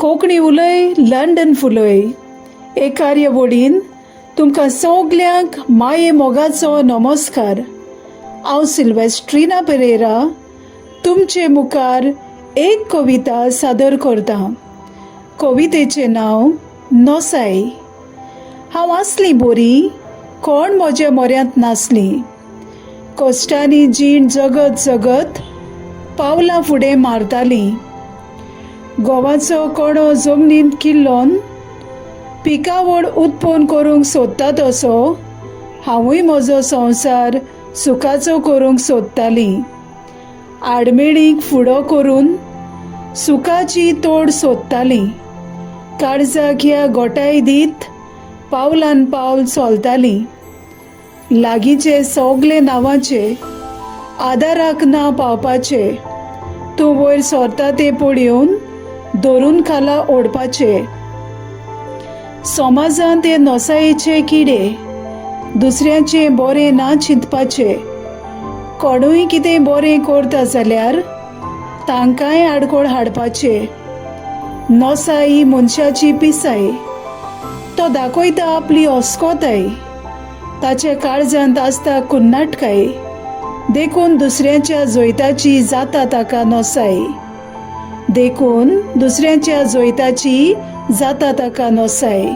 कोंकणी उलय लंडन फुलय हे कार्यावळीन तुमकां सगल्यांक माये मोगाचो नमस्कार. हांव सिल्वेस्ट्रिना पेरेरा तुमचे मुखार एक कविता सादर करतां. कवितेचें नांव नोसाय. हांव आसलीं बोरी, कोण म्हज्या म्हऱ्यांत नासलीं. कश्टांनी जीण जगत जगत पावलां फुडें मारतालीं. गोवाचो कणो जमनींत किल्लोन पिकावळ उत्पन्न करूंक सोदता तसो हांवूय म्हजो संवसार सुखाचो करूंक सोदतालीं. आडमेळींक फुडो करून सुखाची तोड सोदतालीं. काळजाक ह्या गोठाय दीत पावलान पावल चलतालीं. लागींचे सगळे नांवाचे आदाराक ना पावपाचे, तूं वयर सरता तें पळोवन धरून खाला ओडपाचे. समाजांत ते नोसायेचे किडे, दुसऱ्याचें बरें ना चिंतपाचे. कोणूय कितें बरें करता जाल्यार तांकांय आडखळ हाडपाचे. नोसाय ही मनशाची पिसाय, तो दाखयता आपली अस्कोताय. ताच्या काळजांत आसता कुन्नाटकाय, देखून दुसऱ्याच्या जैताची जाता ताका नोसाय. देखून दुसऱ्याच्या जैताची जाता ताका नोसाय.